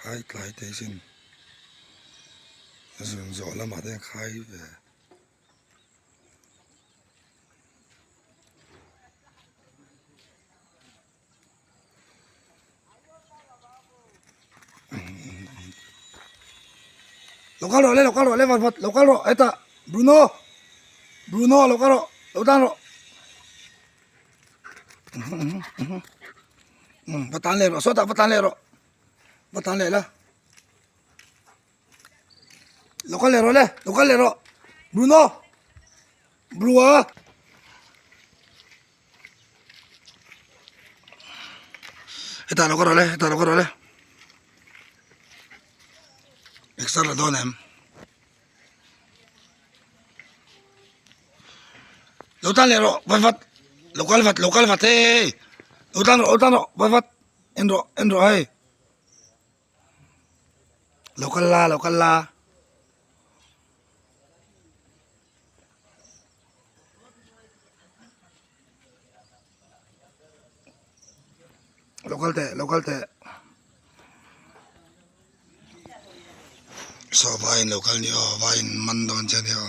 Khai tlai thei sin zun zawh lamah te hian khai ve. Lo kal rawh le lo kal rawh le vat vat lo kal rawh hetah Bruno Bruno lo kal rawh lo tan rawh va tan leh rawh sawtah va tan leh rawh va tan leh la lo kal leh rawh le lo kal leh rawh Bruno Blue a. Hetah lo ka rawh le hetah lo ka rawh le exer la dawn em lo tan leh rawh vat vat lo kal vat lo kal vat hei lo tan rawh lo tan rawh vat vat en rawh en rawh hei lo kal la lo kal la. Lo kal teh lo kal teh saw vaiin lo kal ni aw vaiin man dawn che ni aw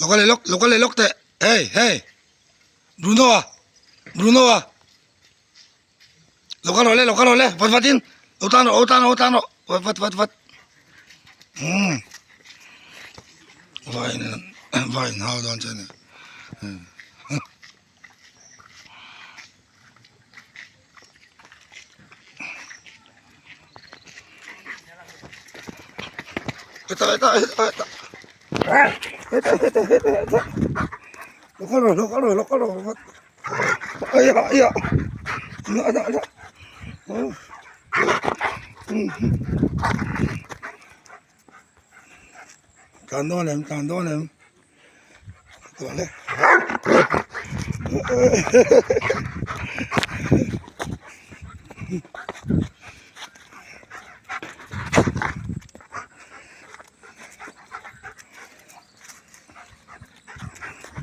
lo kal leh lawk lo kal leh lawk teh hey hey Bruno a Bruno a lo kal rawh le lo kal rawh le vat vat in lo tan rawh lo tan rawh lo tan rawh vat vat vat vat umm vain vain hau dawn che ni hetah hetah hetah hetah hetah hetah hetah hetah lo kal rawh lo kal rawh lo kal rawh vat Tlan dawn em tlan dawn em tawh le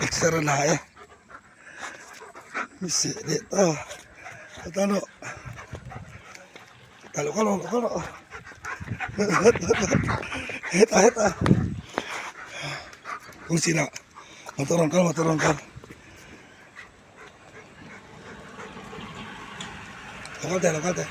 exer a la e. Mi seh leh ta a tan rawh tah lo kal rawh lo kal rawh hetah hetah kawng sirah motor rawn kal motor rawn kal lo kal teh lo kal teh.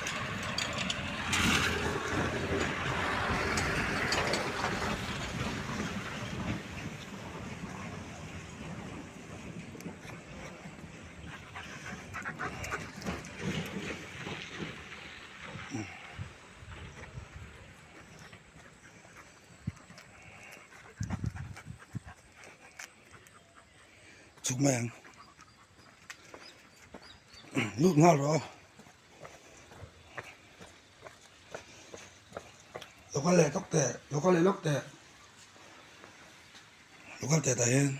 Chhuk mai ang lut nghal rawh lo kal leh lawk teh lo kal leh lawk teh. Lo kal teh tah hian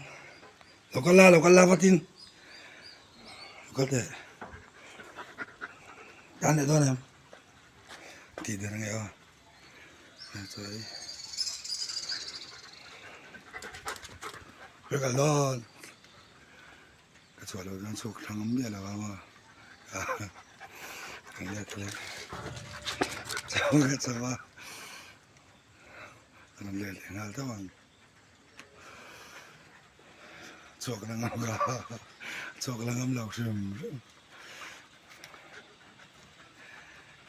lo kal la lo kal la vatin lo kal teh tan leh dawn em tih der ange aw chuan ka kal dawn ka chhuah loh chuan chhuak thlang miah lo ang aw ka chho a ka rawn let leh nghal tho ang. Chhuak la ngam la chhuak la ngam lo hrim hrim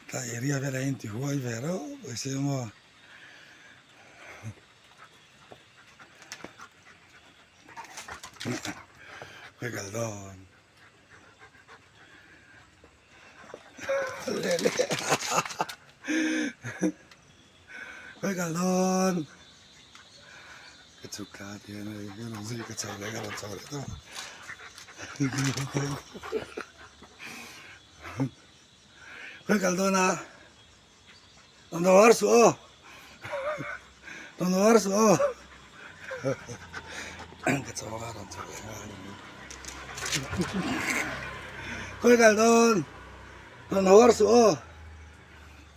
ta area velah hian ti huai ve reuh mai se maw ka kal dawn leh leh ka kal dawn. Ka chhuk thla a tihian hei ka rawn zui ka chho leh ka rawn chho leh tawp a ka kal dawn a rawn haw har suh aw rawn haw har suh aw ka chho a rawn chho leh nghal ka kal dawn rawn haw har suh aw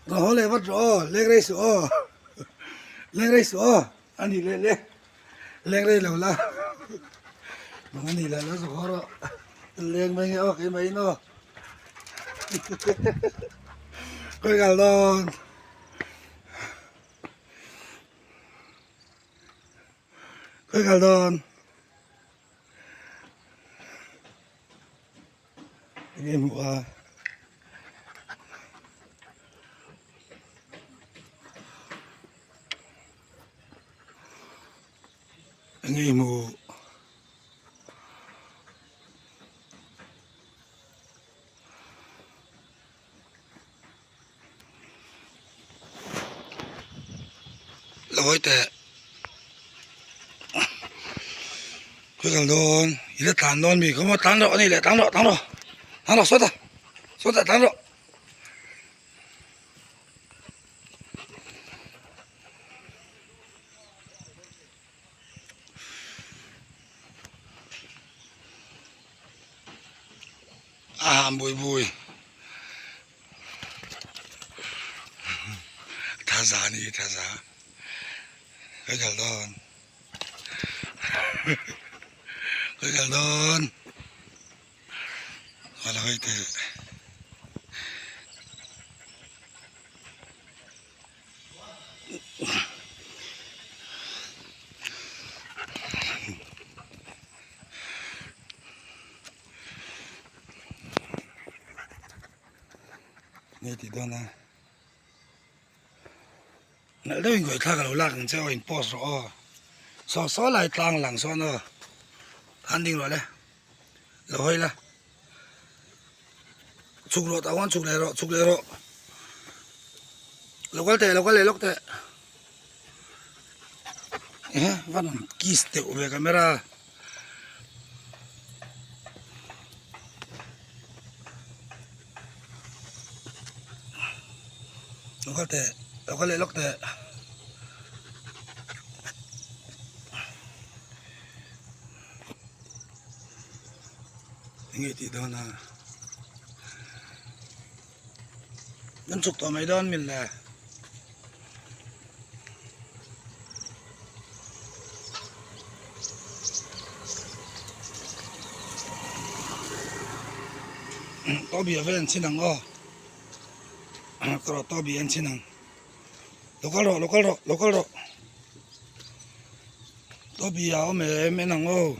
rawn haw leh vat rawh aw leng rei suh aw. Leng rei suh aw a ni leh le leng rei lo la a ni leh lo zawk haw rawh leng mai nge aw keimah in aw. Khawi kal dawn. Khawi kal dawn. Enge hmuh a. Enge hmuh. Lo hawi teh khawi kal dawn i la tlan dawn mi khaw maw tlan rawh a ni leh tlan rawh tlan rawh tlan rawh sawtah sawtah tlan rawh. A ham bui bui thaza a ni thaza ka kal dawn ka kal dawn a la hawi teh. Nge tih dawn a nalh deuhin kawi thlak a lo lak ang che aw in post rawh aw saw saw lai tlang lang sawn aw an ding rawh le lo hawi la chhuk rawh tah khuan chhuk leh rawh chhuk leh rawh lo kal teh lo kal leh lawk teh eh va rawn kiss deuh ve camera. Lo kal teh lo kal leh lawk teh. Enge tih dawn a kan chhuk tawh mai dawn min le. Toby a vel an chhin ang aw ka rawh Toby an chhin ang lo kal rawh lo kal rawh lo kal rawh Toby a awm em en ang aw.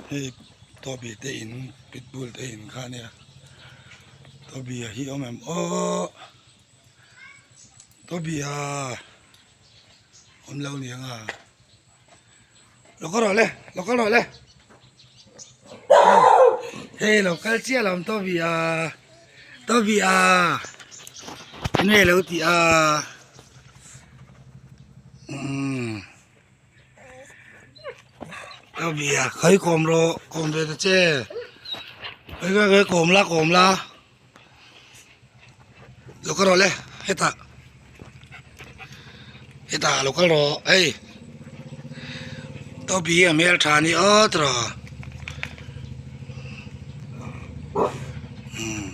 Hei Toby te in pitbull te in kha ania Toby a hi awm em aw Toby a awm lo niang a lo kal rawh le lo kal rawh le hei lo kal chiah lo ang Toby a Toby a enge lo tih a umm. Ka bia khawi kawm rawh kawm ve ta che khawi khawi khawi kawm la kawm la lo kal rawh le hetah hetah lo kal rawh hei Toby a hmel tha ni awt rawh umm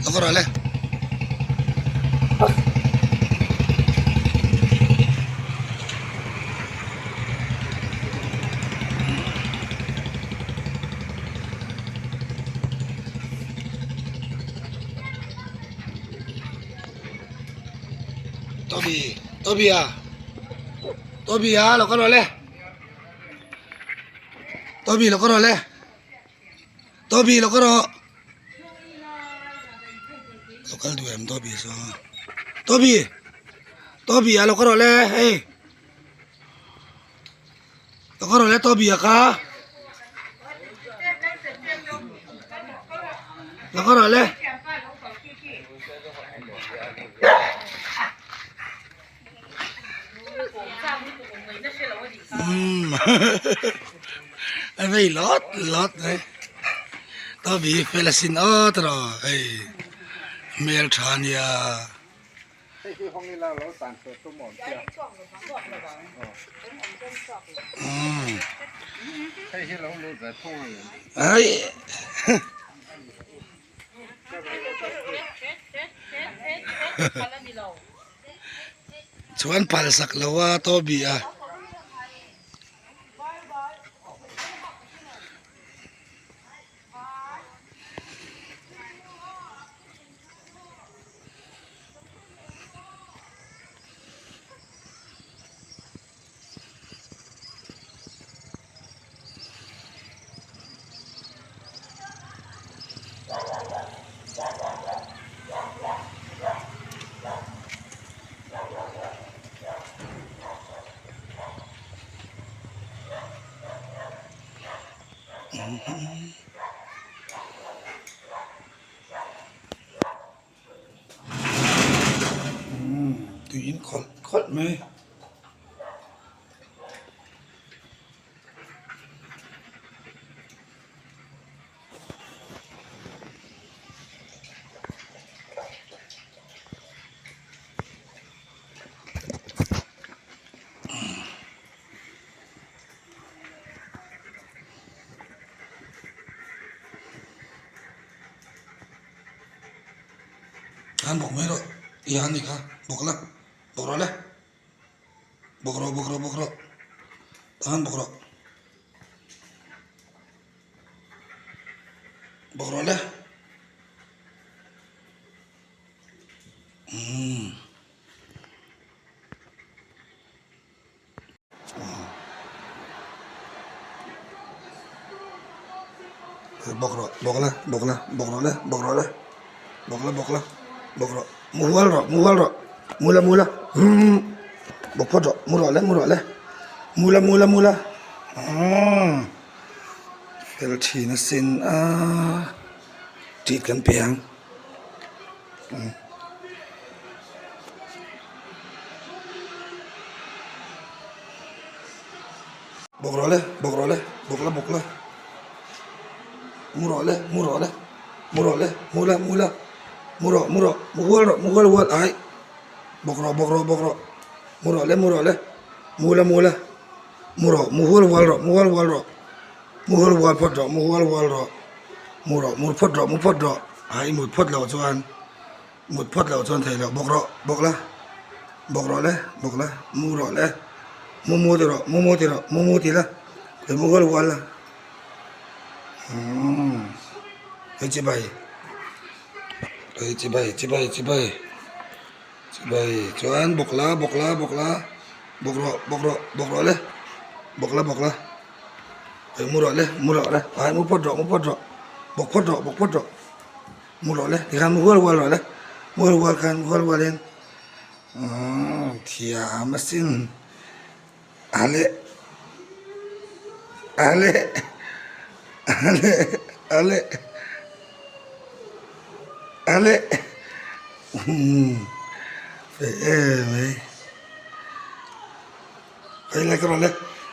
lo kal rawh le. Toby Toby a Toby a lo kal rawh le Toby lo kal rawh le Toby lo kal rawh lo kal duh em Toby chu Toby Toby a lo kal rawh le hei lo kal rawh le Toby a kha lo kal rawh le. Umm a vei lawt lawt mai Toby fel asin aw tawh hei hmeltha ania. Umm ai. Chuan phal sak lo a Toby a. khawlh khawlh mai. Khan bawk mai rawh i han ni kha bawk la bawk rawh le bawk rawh bawk rawh bawk rawh khan bawk rawh bawk rawh le umm. Bawk rawh bawk la bawk la bawk rawh le bawk rawh le bawk la bawk la bawk rawh mu hual rawh mu hual rawh mu la mu la umm bawk phawt rawh mu rawh le mu rawh le mu la mu la mu la umm fel thin asin a tit kan pe ang. Bawk rawh le bawk rawh le bawk la bawk la mu rawh le mu rawh le mu rawh le mu la mu la mu rawh mu rawh mu hual rawh mu hual hual ai bawk rawh bawk rawh bawk rawh mu rawh le mu rawh le mu la mu la mu rawh mu hual hual rawh mu hual hual rawh mu hual hual phawt rawh mu hual hual rawh mu rawh mu phawt rawh mu phawt rawh ai mut phawt loh chuan. Mut phawt loh chuan thei loh bawk rawh bawk la bawk rawh le bawk la mu rawh le mu mu ti rawh mu mu ti rawh mu mu ti la khawi mu hual hual la umm hei chibai hei chibai chibai chibai chibai chuan bawk la bawk la bawk la bawk rawh bawk rawh bawk rawh le bawk la bawk la khawi mu rawh le mu rawh le ai mu phawt rawh mu phawt rawh bawk phawt rawh bawk phawt rawh. Mu rawh le tikhan mu hual hual rawh le mu hual hual khan mu hual hual in umm thiam asin a leh a leh a leh a leh a leh umm feh em mai hei lai ka rawh le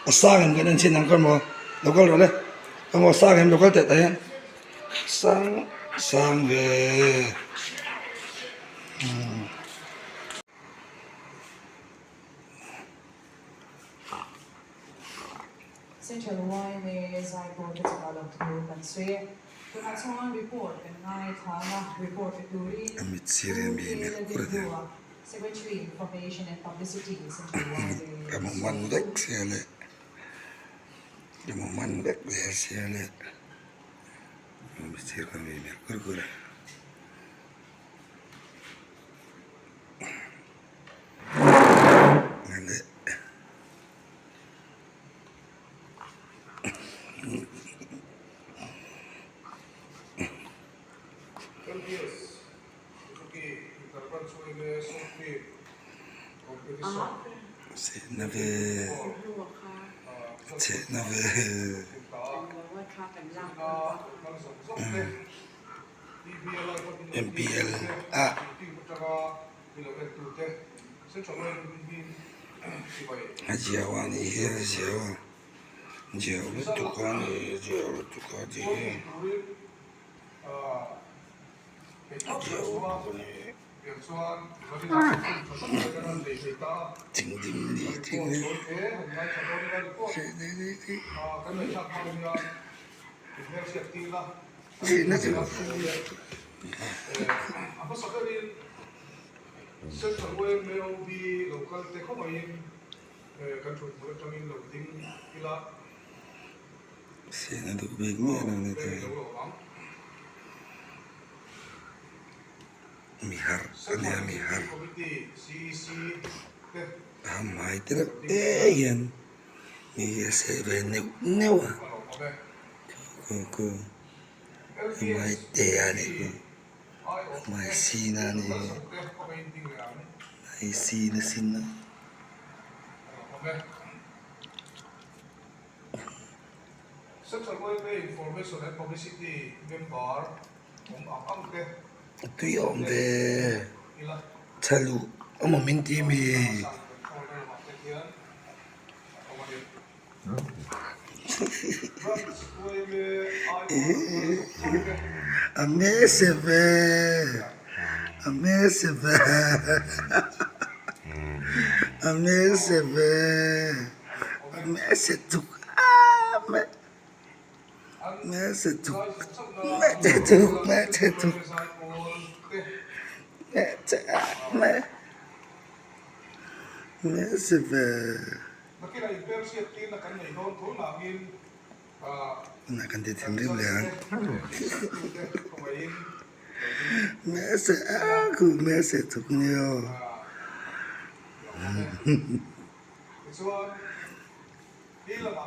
a sang em kan en chhin ang kha maw lo kal rawh le kha maw a sang em lo kal teh tah hian. Sang sang ve umm. Central yma zaipawl te chungah lo thu kan sawi e. Tunah chuan report kan ngaithlang a, report pe turin A mit sir hian mi Pu hmel K. kur a nia. Lalrinhlua, Secretary Information and Publicity, Central yma Ka hmu man vek sia le. Ka hmu man vek zel sia le. Mit sir khan mi hmel kur kur a. Ale. Chhehna ve chhehna ve M P L a. A ziau a nih hi a ziau a ziau lutuk a ni ziau lutuk a ni hi. Sena duh bik miah lo ni thei. Mi harh a nia mi harh. A hmai te reuh te hian mi hi a seh ve neuh neuh a. Ku ku a hmai te a nih chu a hmai sin a nih hi hmai sin a sin a. Tui a awm ve thaluh. Awm min ti mi. A hmel ve a hmel ve a hmel ve a hmel tuk a hmel tuk hmel tuk hmel tuk hmel hmel ve. Tunah kan ti thinrim leh ang. Mese a ku mese tuk ni aw.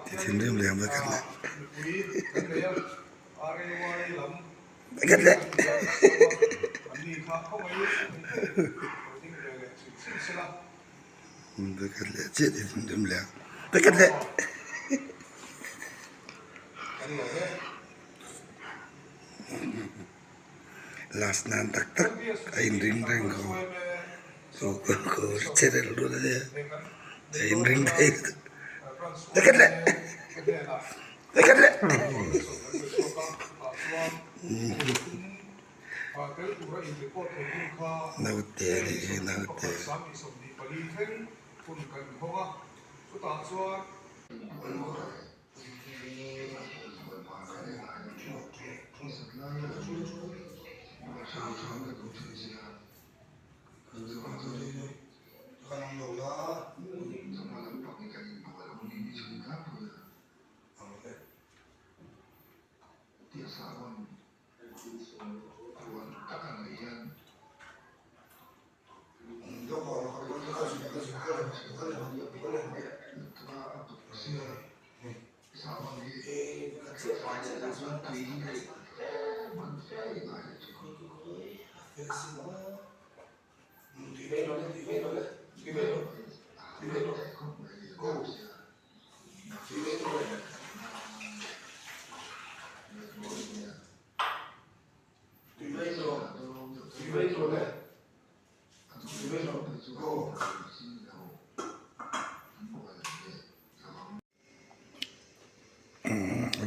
Ti thinrim leh ang vekhat leh. Vekhat leh. Vekhat leh chiah ti thinrim leh ang. Vekhat leh. Last nan tak tak a inring reng ko. Ko che rel rul a nia. A inring thei lutuk. Vekhat leh. Vekhat leh. Naute a nih hi naute.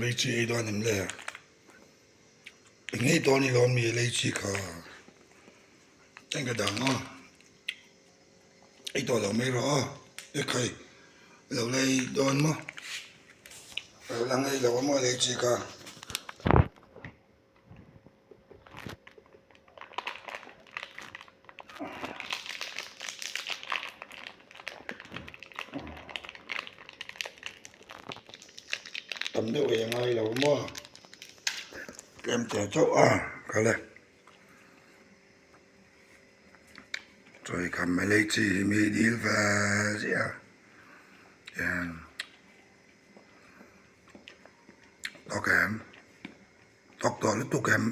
Leichi ei dawn em le? Eng ei dawn i lo mi leichi kha eng ka dang a ei tawh lo mai rawh aw ekhai lo lei dawn maw lo la ngei lo a maw leichi kha. Tam deuh ei a ngai lo maw tlem teh chauh a kal e chawi kham mai lei chi hi mi dil ve ziah a hian tawk em. Tawk tawh lutuk em?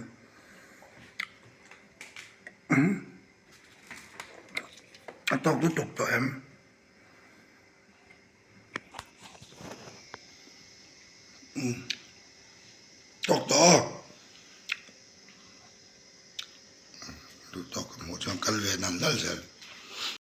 A tawk lutuk tawh em? Tawk tawh aw.